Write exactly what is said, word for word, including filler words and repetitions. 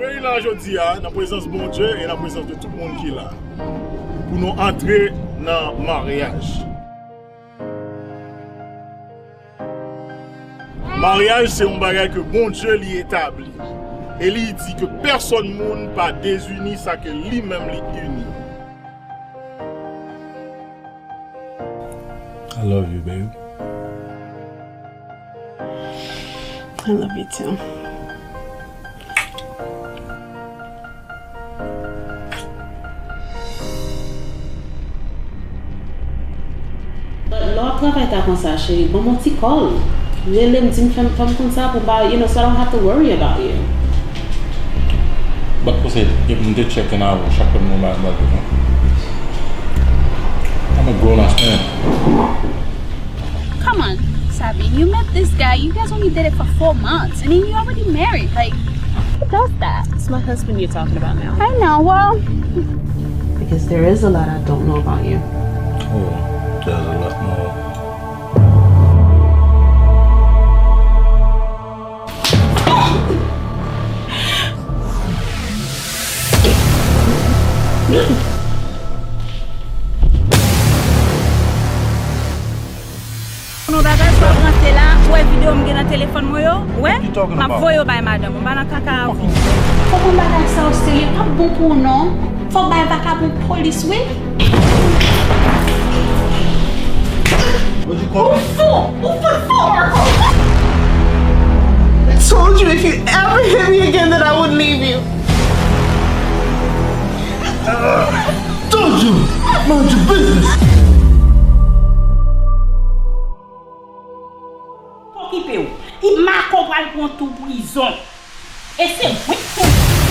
Mwen la jodi a, nan prezans Bondye e nan prezans de tout moun ki la, pou nou antre nan maryaj. Maryaj se yon bagay ke Bondye li etabli. E li di ke pèsòn moun pa dezini sa ke li menm li ini. I love you, babe. I love you too. But lè w ap travay ta konsa, cheri, ban m yon ti call. Rele m, di m, fè m, fè m konn sa pou m pa, you know, so I don't have to worry about you. But pou se, m te check in avè w, chak lè m nan bagay, non? I'm a grown ass man. Come on, Sabi, you met this guy, you guys only dated for four months, and then you already married. Like, who does that? It's my husband you're talking about now. I know, well, because there is a lot I don't know about you. Oh, there's a lot more. Konnen yon bagay, fò w ranse la, ou wè videyo m gen nan telefòn mwen yo, ou wè, m ap voye yo bay madanm ou, m pa nan kaka avè w. Fò w pran bagay sa o serye, l p ap bon pou ou non. Fò w bay vakabon polis wi. Ou fou, ou fout fou, Marco. I told you if you ever hit me again that I would leave you. Told you, mind your business. Pa okipe w. Marco pral pran tou prizon. E se mwen k tou.